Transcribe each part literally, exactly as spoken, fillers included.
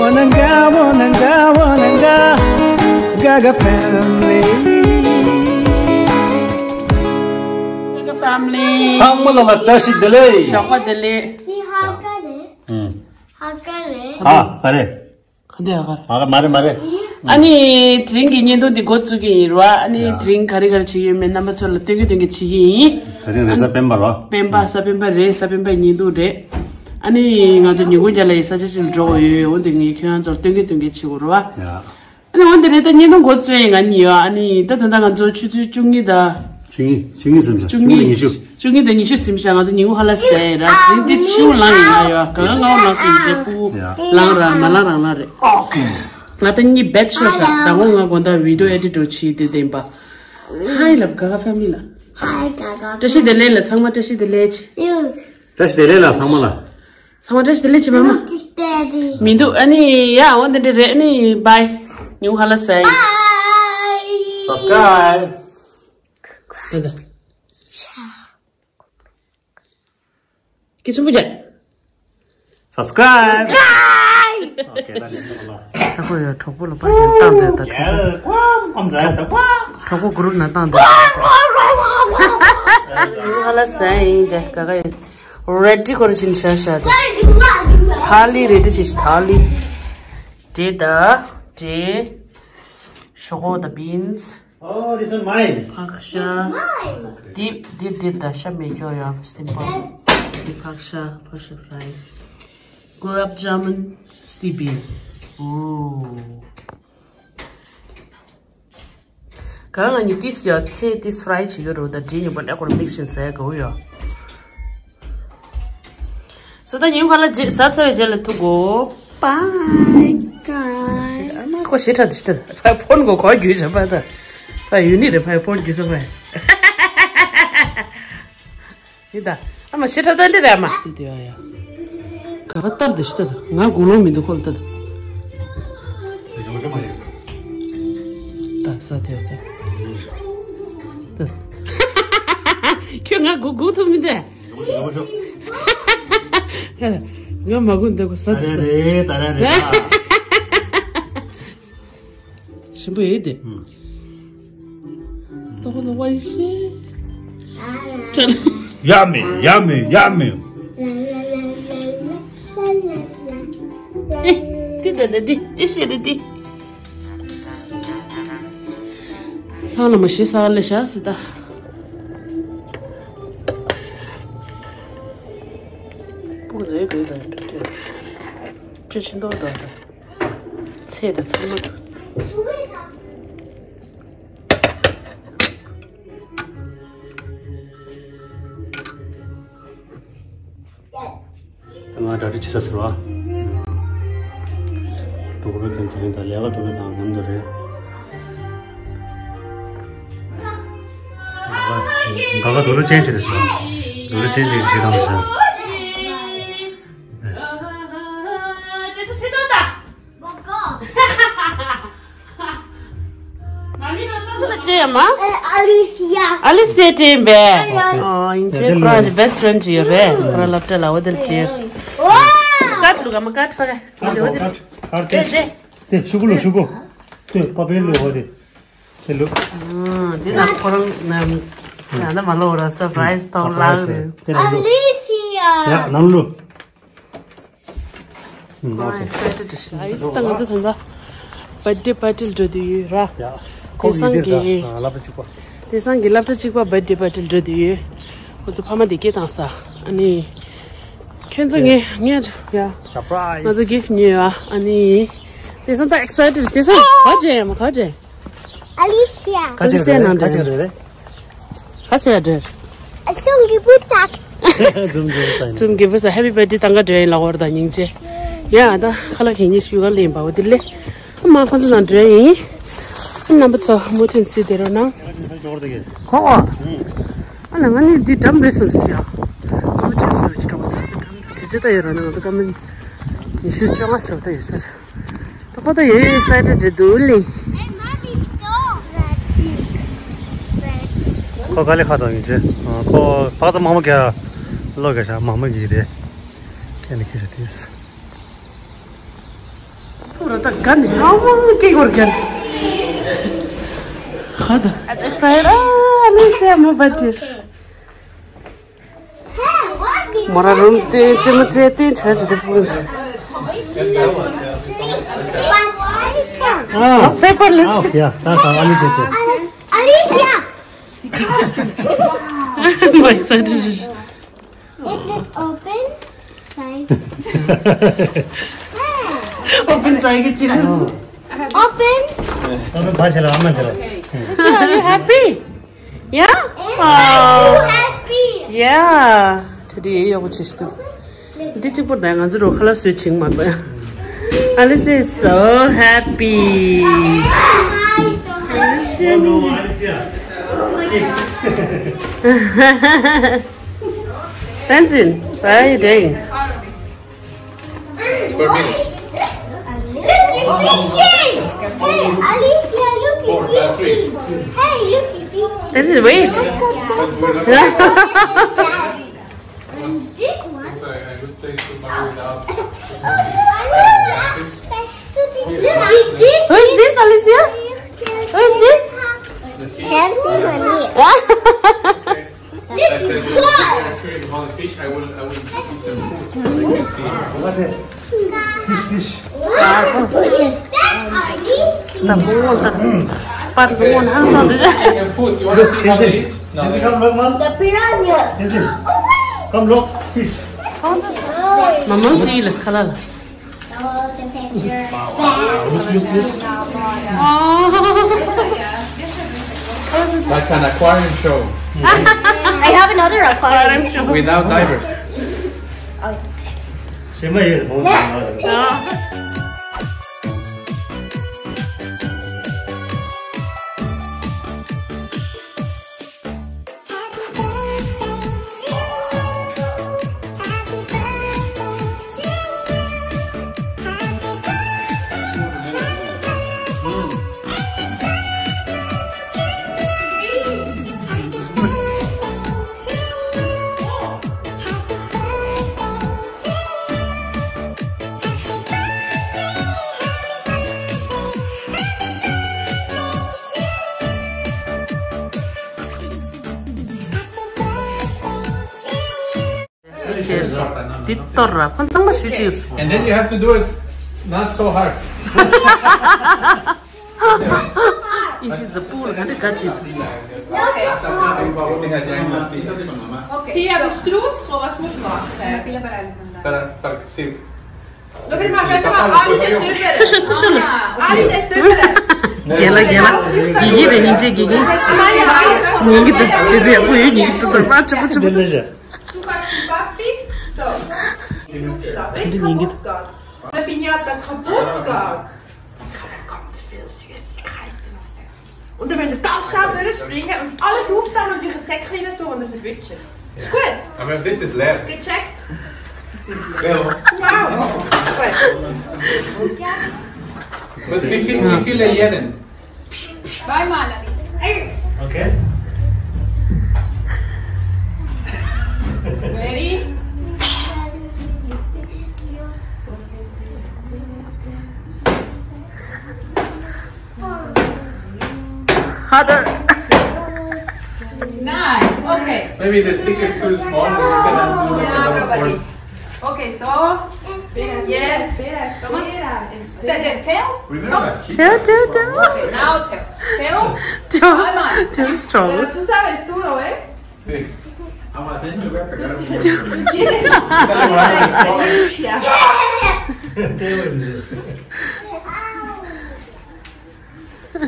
Wananga, wananga, wananga, Gaga family. Gaga family. ཚང་མ་ལ་ལ་བཀྲ་ཤིས་བདེ་ལེགས། ཞོགས་པ་བདེ་ལེགས། ནི་ཧ་ཀ་རེད། ཨུམ། ཧ་ཀ་རེད། ཨ། ཨ་རེད། ག་འདི་ཨ་ཀ་རེད། མ་རེད་མ་རེད། ཨ་ནི་དེ་རིང་གི་བརྙན་ཐུང་འདི་འགོ་བཙུགས་ཀྱི་ཡིན་ར། ཨ་ནི་ཡ། དེ་རིང་ག་རེ་ག་རེ་བྱེད་ཀྱི་ཡོད་མེད་རྣམ་པ་ཚོ་ལ་སྟོན་གི་སྟོན་གི་བྱེད་ཀྱི་ཡིན། དེ་རིང་རེས་གཟའ་སྤེན་པ་ར། སྤེན་པ་གཟའ་སྤེན་པ་རེད། གཟའ་སྤེན་པའི་བརྙན་ཐུང་རེད། ཨ་ནི་ང་ཚོ་ཉིན་གུང་རྒྱབ་ལ་ཡི་ས་ཆ་ཅིག་ལ་འགྲོ་དགོས་ཡོད། འོ་དེ་ངས་ཁྱོད་རང་ཚོར་སྟོན་གི་སྟོན་གི་བྱེད་དགོས་ར་བ། ཡ། ཨ་ནི་འོ་འདི་རེད། ད་བརྙན་ཐུང་འགོ་བཙུགས་ཡིན་ང་གཉིས་ཡོད། ཨ་ནི་ད་ད་ལྟ་ང་ཚོ་ཆུ་ཚོད་བཅུ་གཉིས་དང་། བཅུ་གཉིས། བཅུ་གཉིས་ཟིན་ཤག་བཅུ་གཉིས་དང་ཉི་ཤུ། བཅུ་གཉིས་དང་ཉི་ཤུ་ཟིན་ཤག་ང་ཚོ་ཉིན་གུང་ཧ་ལ་ཟས་ར། དེ་འདི་ཤིའུ་ལངས་ཡིན་ང་ཡོད། ག་ག་ང་ལངས་སོང་རྗེས་སྤུ་གུ་ལངས་ར་མ་ལངས་རང་ལངས་རེད། ང་ད་གཉིས་བེད་ཤོར་ཤག་ད་ངོ་ང་དགོང་དག་བི་ཌིའོ་ཨེ་ཌིཊ་འགྲོ་བྱེད་དེ་བསྟན་པ། ཧའི་ལབ་ག་ག་ཕེ་མི་ལི་ལ། ཧའི་ག་ག། བཀྲ་ཤིས་བདེ་ལེགས་ལ་ཚང་མ་བཀྲ་ཤིས་བདེ་ལེགས་བྱེད། བཀྲ་ཤིས་བདེ་ལེགས་ལ་ཚང་མ་ལ། ཚང་མ་བཀྲ་ཤིས་བདེ་ལེགས་བྱེད་མ་མ། མི་འདུག་ཨ་ནི་ཡ་འོ་འདི་འདྲ་རེད། ཨ་ནི་བྷའི། ཉིན་གུང་ཧ་ལ་ཟས་ཡིན། སབ་སི་ཀ་རའིབ། ད་ད། སྐད་ཆེན་པོ་རྒྱག་སབ་སི་ཀ་རའིབ། ཨོ་ཁེ། ད་ནི་སོང་ལ། ད་ཁོ་ཡ་གྲོགས་པོ་ལ་པར་ཀྱང་བཏང་བསྡད། ད་གྲོགས་པོ། ཡ་ཁོ་ཨམ་ཟ་ད་ཁོ། གྲོགས་པོ་གུ་རུབ་ནང་བཏང་བསྡད། ཧ་ལ་ཟས་ཡིན་དེ་ག་ག་ཡིན། རེ་ཌི་ཁོ་ར་ཕྱིན་ཤ་ཤ་དེ། ཐ་ལི་རེ་ཌི་ཕྱིན་ཐ་ལི། དེ་ད་དེ། ཞོག་ཁོག་དང་བིན་སི། Oh, this one mine. ཕག་ཤ། འདི་འདི་འདི་ད་ཤ་མེད་ཀྱོ་ཡ། སིམ་པལ། འདི་ཕག་ཤ། ཕག་ཤ་ཕ་རའི། གུ་ལབ་ཇ་མུན་སི་བིན། ཨོ། ག་ང་གཉིས་ཏིས་ཡ་ཚེ་ཏིས་ཕ་རའི་བྱེད་ཀྱི་རོ། ད་འདྲེ་ཉིན་པ་ལེགས་པར་མིག་སིན་ཟ་གོ་ཡ། སོ་ད་ཉིན་ག་ལ་རྗེས་ཟ་ཚར་བའི་རྗེས་ལ་ཐུག་གོ། Bye, guys. ཨ་མ་ཁོ་ཞེ་དྲག་འདུག་ཤི་ད། ཕ་ཕོན་གོ་གོ་རྒྱུས་བྱ་བ་ད། ཕ་ཡུ་ནི་རེ་ཕ་ཕོན་རྒྱུས་བྱ་བ། ཡི་ད། ཨ་མ་ཞེ་དྲག་ད་འདི་རེད་ཨ་མ། སི་དེ་ཡ་ཡ། ག་ར་ལྟར་འདུག་ཤི་ད། ང་དགུང་ལོང་མི་འདུག་ཁོ་ལ་ད། ད་ས་དེ་ད། ད། ཁྱོད་ང་དགུ་དགུ་ཐུབ་མི་འདུག་ང་མ་དགུ་འདུག་ས་དེ་ད། ད་རེ་རེད། ད་རེ་རེད། ཞིམ་པོ་ཡོད་དེ། ཏོག་ཏོག་ཝའི་ཤེ། Yummy, yummy, yummy. ཨེ། དེ་ད་ད་དེ་དེ་ཤེ་རེད་དེ། ཚང་ལ་མ་ཤེས་ས་ལ་ཤ་སི་ད། སྤུ་གུ་རེ་གོས་དང་འདྲ་འདྲ། ཅི་ཆེ་མདོག་དང་། ཚེ་དང་ཚང་མ་འདུག་ད་ང་གྲ་སྒྲིག་བྱེད་ས་ཟེར་བ། དུག་པའི་ཁྱོད་ཚེ་རིང་དང་ལས་ཀ་དུག་པའི་དང་ནམ་དུ་རེད། ག་ག་དུག་ལོག་ཅན་བྱེད་དུ་ཞིག་དུག་ལོག་ཅན་བྱེད་ཞིག་དང་ཞིག་སུ་ལ་སྤྲད་ཡ་མ། ཨ་ལི་སི་ཡ། ཨ་ལི་སི་ཡ་སྤྲད་ཡིན་པས། ཨོ། ཨོ་ཡིན་ཅེ་ཁོ་རང་གི་བེ་སི་ཊི་ཕི་རེན་ཌི་ཅིག་ཡོད་རེད། ཁོ་རང་སློབ་གྲྭ་ལ་འོ་དེ་ལ་སྤྲད། ཀར་ལུག་ག་མ་ཀར་ཕ་ག་འོ་དེ་འོ་དེ། ཀར་དེ་དེ་ཤུ་གུ་ལུག་ཤུ་གུ། དེ་པ་པའི་ལུག་འོ་དེ། དེ་ལུག་ཨ་དེ་ན་ཁོ་རང་ན་ན་མ་ལོ་ར་སར་ཕ་རའི་སི་ཐོག་ལག་རེད། དེ་ལ་ལུག་ཡ་ནང་ལུག་ཨ་ཨེག་སའི་ཊེཌ་ཞིག་ཨ་ཡིས་ད་ང་ཚོ་ད་ལྟ་བར་ཐི་ཌེ་པར་ཊི་ལ་འགྲོ་དུས་ཡོད་ར། ཡ། ཁོ་དེ་སང་གི་ལབ་ད་གཅིག་པ། དེ་སང་གི་སློབ་གྲྭ་གཅིག་པ་བར་ཐི་ཌེ་པར་ཊི་ལ་འགྲོ་དུས་ཡོད། ཁོ་ཚོ་ཕ་མ་དེ་སྐད་བཏང་ས། ཨ་ནི། ཁྱོད་ཚོ་ངས་ངས་ཡ། སར་པ་རའི་སི། ང་ཚོ་གིཕ་ཊི་ཉོས་ཡ། ཨ་ནི། དེ་སང་ད་ཨེག་སའི་ཊེཌ། དེ་སང་ག་འདྲ་ཡ་མ་ག་འདྲ། ཨ་ལི་སི་ཡ། ཨ་ལི་སི་ཡ་ནང་འདྲ། ག་ཟེར་ཡ་འདྲ། ཨ་ཚོང་གི་བུ་དག་ཚོང་གི་བུ་ས། ཚོང་གི་བུ་ས་ཧེ་པི་བར་ཐི་ཌེ་ད་ག་འདྲ་ཡིན་ལ་འོར་ད་སྙིང་རྗེ། ཡ་ད་ཁ་ལག་གི་ཉིན་ཞུ་ག་ལེན་པ་འོ་དེ་ལེ། ཨ་མ་ཁོང་ཚོ་ནང་འདྲ་ཡིན། ཨ་རྣམ་པ་ཚོ་མུ་མཐུད་གཟིགས་བསྡད་རོགས་གནང་། ཁོ་ཨ་ན་ང་ནི་འདི་འགྲམ་རེད་བསམ་སི་ཡ། ཨ་མ་ཅིག་སི་ཊོར་ཅིག་འགྲོ་དགོས་ས་སི་འགྲམ་དུ་དེ་ཚོ་ད་ཡོད་རོགས་གནང་། ང་ཚོ་སྐར་མ་ཉི་ཤུ་བཅོ་ལྔ་སི་ཊོར་ད་ཡོད་ས། ད་ཁོ་ད་ཡོད་ཡོད་ཨེག་སའི་ཊེཌ་རེད་འདུག་ལེ། ཁོ་ག་ལེ་ཁ་དོག་ཡིན་ཅེ། ཁོ་པག་ཙ་མང་པོ་ག་ལོ་ག་ཤ་མང་པོ་གི་དེ་ཁེ་ནི་ཁེ་ཤ་ཏིས། ཐུ་ར་ད་ག་ནི་ཧ་མ་ཀི་གོར་གན། ཧ་ད། I'm excited. Ah, Alicia, my buddy. མོ་ར་རུམ་ཏེ་ཅི་མ་ཚེ་ཏེ་ཆ་ཞིག་ཏེ་ཕུན་ཚེ། Ah, paperless. Oh, yeah, that's how Alicia. Alicia. My son. Is this open? Sorry. Open, sorry, get you. Open. Open, ཕར་ཕྱི་ལ་ཨ་མ་ཕྱི་ལ། Are you happy? Yeah? Am I so happy? Yeah. དེ་དེ་ཡོག་ཅིག་ཏུ། འདི་གཅིག་པོ་ད་ང་ཚོ་རོ་ཁ་ལ་སོས་ཆིང་མ་པ། Alicia is so happy. Oh no, Alicia. Tenzin, what are you doing? It's for me. Look, he's fishing! Hey, Alicia, look, he's fishing! Hey, look, he's fishing! Tenzin, wait! Big one. Who is this, Alicia? Who is this? Fancy money. Look, what? Fish, fish. Number one, number one, how about that? Food, you want to see how they eat? No, they don't. The piranhas. Come, look, fish. Mama, tea, let's color. Wow, look, look, look. Like an aquarium show. I have another aquarium. Without divers. She may use both. ཆེ། འདི་གཏོར་ར་ཁོ་གཙང་མ་ཞུ་ཅིག And then you have to do it not so hard. It is a pool. ག་འདྲ་ག་ཅིག Okay. Hier, so Strauss, was muss machen? Para, para que sí. Schau mal, schau mal, alle da drüber. Zu schön, zu schön. Alle da drüber. རྒན་ལགས་རྒན་ལགས། དགེ་རྒན་རེད། སྙིང་རྗེ་དགེ་རྒན། སྙིང་གི་དེ་དེ་ཚེ་ཡག་པོ་ཡོད། སྙིང་གི་དེ་དེ་ཚེ་ཡག་པོ་ཡོད། སྙིང་གི་དེ་དེ་དཔའ་ཆེ་པོ་ཆེ་པོ། Du kannst Papi. So. Genug Schlaf. Ist kaputt gegangen. Meine Pinata kaputt gegangen. Da kommt viel Süßigkeiten raus. Und dann, wenn du da schauen würdest, springen und alles aufsammeln und durch den Sack rein tun und dann verwischen. Ist gut? Aber das ist leer. Gecheckt? Ja. Wow. Gut. Was, wie viel, wie viele Jeden? Zweimal. Okay. Ready? Harder. Nice. Okay. Maybe the stick is too small and you cannot do like a lot of force. Okay, so, yes. Come on. Is that the tail? Remember. Tail, tail, tail. Okay, now tail. Tail. Tail. Come on. Tail strong. Pero tú sabes duro, ¿eh? Sí. Aguas, eh, me voy a pegar un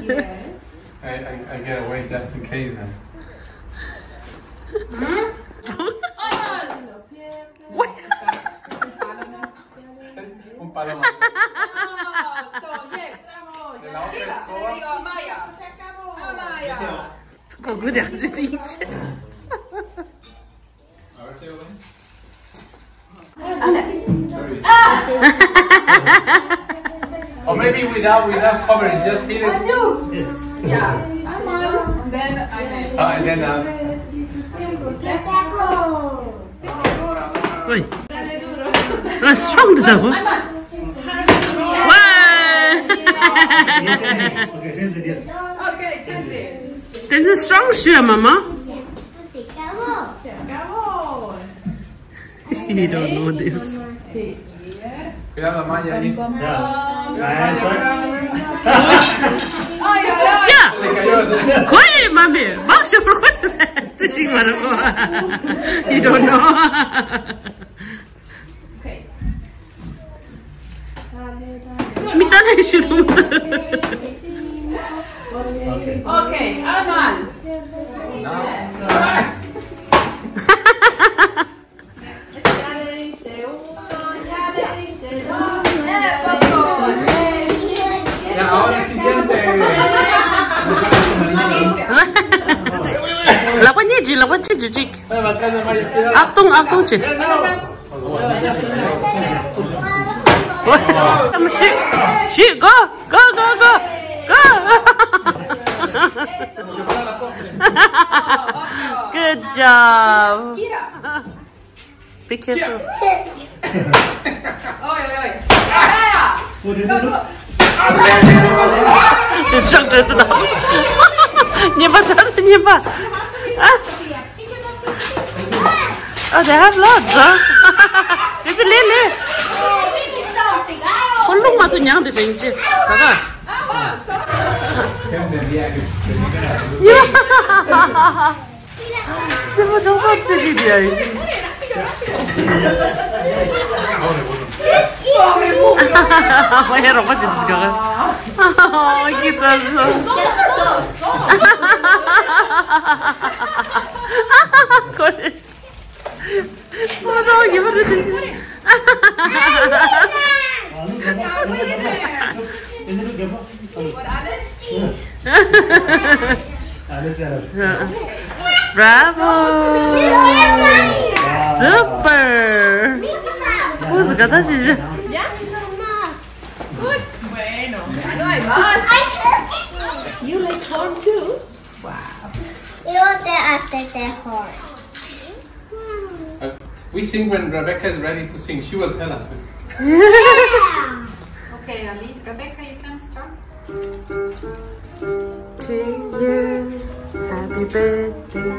Yes. I, I, I get away just in case, then. Hmm? What? Un palo más. Oh, so, yes. De la otra escoba. Digo, Maya. Amaya. Go good, I'm just eating. A ver si lo ven. Sorry. Or maybe without, without covering, just hit it. I do. Yeah. I'm on. And then I. Oh, and then, uh, Oi. Ah, strong da go. Wow! Okay, Tenzin, yes. Okay, Tenzin. Tenzin, strong, sure, Mama. Bravo. Bravo. You don't know this. Cuidado, Maya, ahí. Ya. Ay, ay, ay. Ya. Oye, mami, vamos a ver. You don't know. Okay. Mi ta le shu lu. Okay, Amal. Ya, ahora siguiente. Lapa ni ji, lapa ji, ji, ji. Actung, actung ji. Shi, shi, go, go, go, go, go. Good job. Be careful. Oi, oi, oi. Instructor དེ་དང་། ཉན་པ་ཚར་དུ་ཉན་པ། Oh, they have lots, huh? It's a lily. ཁོ་རླུང་མ་ཐུག་མྱང་དེ་ཞིག་ཅི། ད་ག་སེམས་པ་ཅུང་ཟད་ཙི་གི་དེ་ཡིན། ཧོ་ཡ་རོགས་པ་ཅི་འདི་ཞིག་ག་ཨ་ཀི་ཙ་ཙ། ཁོ་རེ། ཁོ་རང་ཡིན་པ་རེད། Bravo! Super! Who's got that? Good. Bueno, ya no hay más. You like corn too? Wow. You want to after the horn. Uh, we sing when Rebecca is ready to sing. She will tell us. Yeah. Okay, Ali, Rebecca, you can start. To you, happy birthday.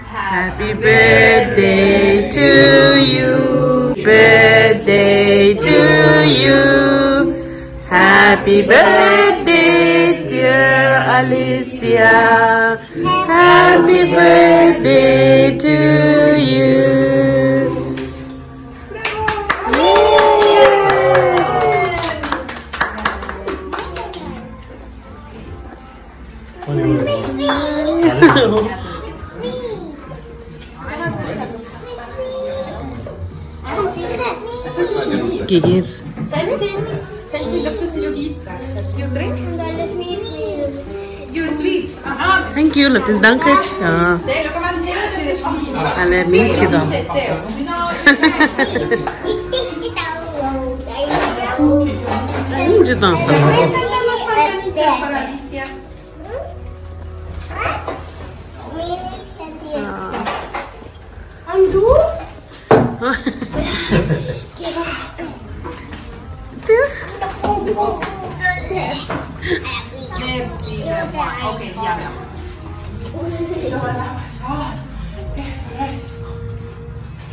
Happy birthday to you. Birthday to you. Happy birthday, dear Alicia. Happy birthday to you. Gigir. Thank you, Latin. Danke. Ah. Ale, minchi da. Minchi da. Merci, mi amor. Ok, ya, mi amor.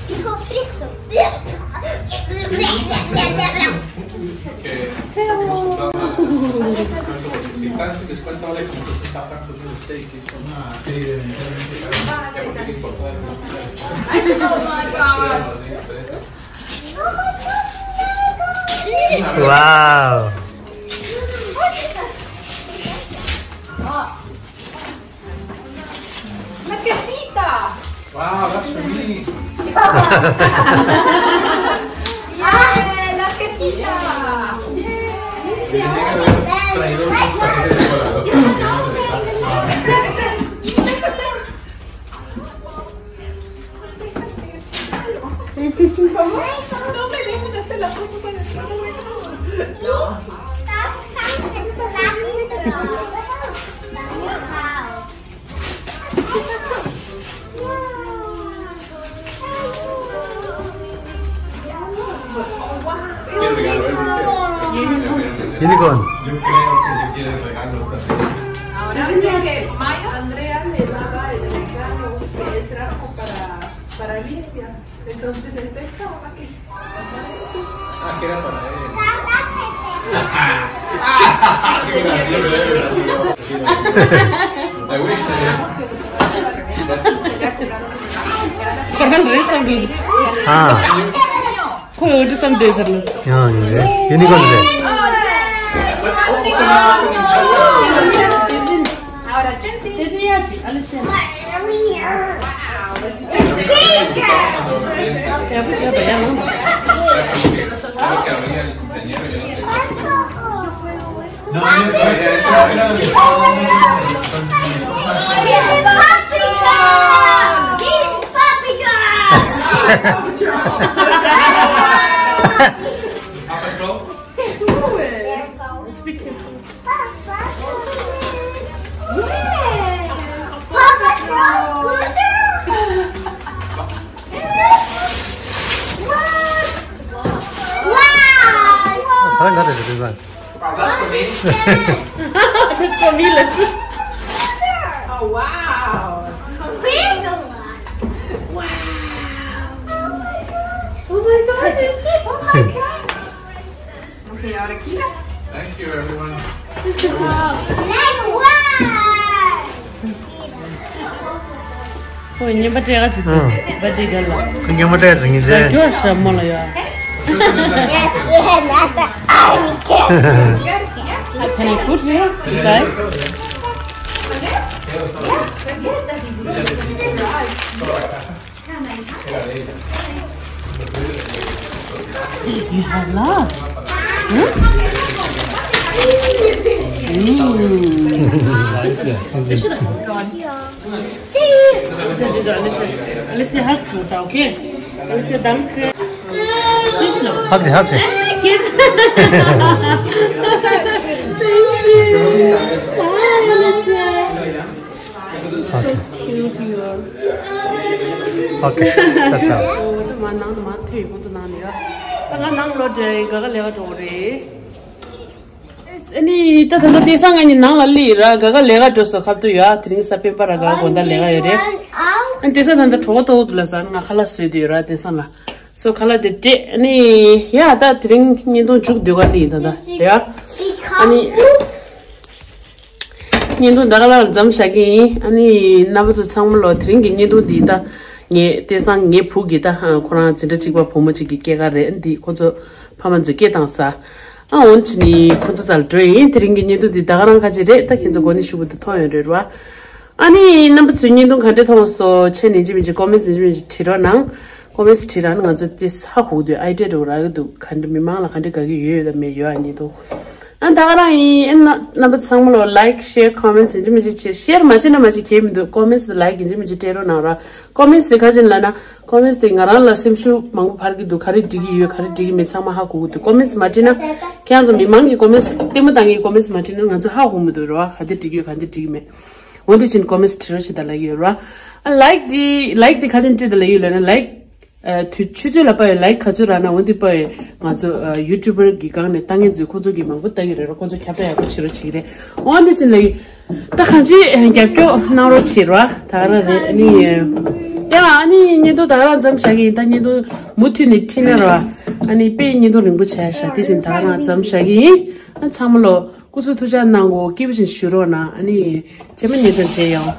Dijo fresco. Ok, tenemos un programa de descuento, porque si está, si les cuento ahora que necesita tantos de ustedes, y son, ah, sí, evidentemente, ya, porque es importante. Wow. La casita. Wow, that's for me. Yeah, la casita. Traidor, un paquete de chocolate. ¿Cómo? No me dejan hacer la foto con el traidor. No. Stop trying to slap me. Wow. Unicorn. Yo creo que yo quiero regalos también. Ahora sí que Mayo. Andrea le daba el regalo que trajo para, para Alicia. Entonces él pensaba que... Ah, que era para él. Qué gracioso, qué gracioso. I wish they... Can I read some, please? Ah. ཁོ་འོ་འདི་བསམ་བསྡད་ཟེར་ལ། ཡང་ཡིན་རེད། ཡིན་ནི་གོ་རེད། ཁ་ལག་འགའ་རེ་རེད་ཟེར། That's for me, listen. Oh, wow. Big one. Wow. Oh my God, oh my God. Okay, ahora aquí. Thank you, everyone. Next one. ཁོས་བརྙན་པར་སྤྲད་ག་ཅིག་དང་། བར་ཌེ་ག་ལ། ཁོས་བརྙན་པར་སྤྲད་ག་ཅིག་ཡིན་ཟེར། ཡོད་ཤ་མོ་ལ་ཡོད། Yes, yes, yes. Can I put here? Inside? You have love. Alicia, Alicia, hug to, okay? Alicia, danke. Kiss, love. Hug, hug. Kiss. Thank you. Hi, Alicia. So cute, you are. Okay, ciao, ciao. ཨོ། ད་མ་ནང་དུ་མ་ཐུག་ཡོད། ཁོང་ཚོ་ནང་ནས་ཡོད། ད་ང་ནང་ལོག་འགྲོ་ཡིན། ག་ག་ལས་ཀ་འགྲོ་གི་རེད། ཨ་ནི་ད་ད་ལྟ་དེང་སང་ང་གཉིས་ནང་ལ་སླེབས་ཡིན་ར། ག་ག་ལས་ཀ་འགྲོ་སོང་ཁ་ཐུག་ཡོད། དེ་རིང་གཟའ་སྤེན་པ་ར། ག་ག་དགོང་དག་ལས་ཀ་ཡོད་རེད། ཨ་ནི་དེང་སང་ད་ལྟ་གྲོད་ཁོག་ལྟོགས་འདུག་ལབ་ས། ང་ཁ་ལག་བཟོས་བསྡད་ཡོད་ར་དེང་སང་ལ། སོ་ཁ་ལག་དེ་སྤྲད། ཨ་ནི་ཡ་ད་དེ་རིང་བརྙན་ཐུང་མཇུག་བསྡུ་ག་སླེབས་ཡིན་ད་ལྟ་རེད་ཡ། ཨ་ནི། བརྙན་ཐུང་ད་ག་ལ་མཚམས་བཞག་གི་ཡིན། ཨ་ནི་རྣམ་པ་ཚོ་ཚང་མ་ལོ། དེ་རིང་གི་བརྙན་ཐུང་འདི་ད་ངས་དེང་སང་ངའི་བུ་གི་ད་ཁོ་རང་འཛིན་གྲྭ་གཅིག་པ་བུ་མོ་གཅིག་གི་སྐྱེས་སྐར་རེད། འདི་ཁོ་ཚོ་ཕ་མ་ཚོས་སྐད་བཏང་ས། ཨ་འོན་ཅི་ནི་ཁོ་ཚོ་རྩ་ལ་འགྲོ་ཡིན། དེ་རིང་གི་བརྙན་ཐུང་འདི་ད་ག་རང་ཁ་ཅིག་རེད། ད་ཁྱེད་ཚོ་མགོ་ནས་གཞུག་བར་དུ་མཐོང་ཡོད་རེད་བ། ཨ་ནི་རྣམ་པ་ཚོས་བརྙན་ཐུང་ག་འདྲས་མཐོང་སོང་། མཆན་ཡིན་གཅིག་མིན་གཅིག་ཀོ་མེན་ཊི་ཡིན་གཅིག་མིན་གཅིག་བྲིས་རོགས་གནང་། ཀོ་མེན་ཊི་བྲིས་ར་ནི་ང་ཚོ་དེ་ཧ་གོ་གི་འདུག་ཨའི་ཌི་ཡ་འདྲ་བོ་རག་གི་འདུག་ག་འདྲ་མི་མང་ལ་ག་འདྲ་དགའ་གི་ཡོད་ཡོད་དང་མེད་ཡོད། ཨ་ནི་འདུག་ཨ་ད་ག་རང་ཡིན། ཨ་ན་རྣམ་པ་ཚང་མ་ལོ་ལའིཀ་ཤེར་ཀོ་མེན་ཊི་ཡིན་གཅིག་མིན་གཅིག་བྱེད། ཤེར་མ་བྱེད་ན་མ་བྱེད་གལ་མི་འདུག་ཀོ་མེན་ཊི་ལའིཀ་ཡིན་གཅིག་མིན་གཅིག་སྤྲད་རོགས་གནང་ར། ཀོ་མེན་ཊི་དེ་ག་ཅིག་ལབ་ན། ཀོ་མེན་ཊི་དེ་ང་རང་ལ་སེམས་ཤུགས་མང་པོ་འཕར་གི་འདུག་ག་རེ་འགྲིག་གི་ཡོད། ག་རེ་འགྲིག་གི་མེད་ཚང་མ་ཧ་གོ་གི་འདུག་ཀོ་མེན་ཊི་མ་བྲིས་ན་ཁྱེད་རང་ཚོ་མི་མང་གི་ཀོ་མེན་ཊི་ལྟད་མོ་བཏང་གི་ཀོ་མེན་ཊི་མ་བྲིས་ན་ང་ཚོ་ཧ་གོ་མི་འདུག་ར་བ། ག་དེ་འགྲིག་གི་ཡོད། ག་དེ་འགྲིག་གི་མེད། འོ་དེ་བཞིན་ཀོ་མེན་ཊི་བྲིས་རོགས་བྱེད་དང་ལབ་ཀྱི་ཡོད་ར། ཨ་ལའིཀ་དེ་ལའིཀ་དེ་ག་ཅིག་སྤྲད་དང་ལབ་ཡོད་ལབ་ན། ལའིཀ་ཨ་དུས་ཆུ་ཚོད་ལ་དཔག་ཡོད། ལའིཀ་ག་ཚོད་རག་ན་འོ་དེ་དཔག་ཡོད། ང་ཚོ་ཨ་ཡུ་ཊུབ་པར་གྱི་སྒང་ནས་ལྟ་མཁན་ཚོས་ཁོ་ཚོ་གིས་མང་པོ་ལྟ་གི་རེད་ར། ཁོ་ཚོ་ཁྱབ་བསྒྲགས་ཡག་པོ་བྱེད་རོགས་བྱེད་ཀྱི་རེད། འོ་དེ་བཞིན་ལབ་ཡོད། ད་གང་ཅི་རྒྱབ་སྐྱོར་གནང་རོགས་བྱེད་རོགས། ད་ག་རང་རེད། ཨ་ནི་ཡ་ཨ་ནི་བརྙན་ཐུང་ད་ག་རང་མཚམས་བཞག་གི་ཡིན། ད་བརྙན་ཐུང་མུ་མཐུད་ནས་འཁྲིད་ན་རོགས། ཨ་ནི་དཔེ་བརྙན་ཐུང་རིང་པོ་བྱས་ཤག་དེ་བཞིན་ད་ག་རང་མཚམས་བཞག་གི་ཡིན། ཨ་ཚང་མ་ལོ། སྐུ་གཟུགས་ཐུགས་ཅག་གནང་གོ། སྐྱིད་པོ་ཞིག་བཞུགས་རོགས་གནང་། ཨ་ནི་རྗེས་མ་བརྙན་ཐུང་མཇལ་ཡོང་།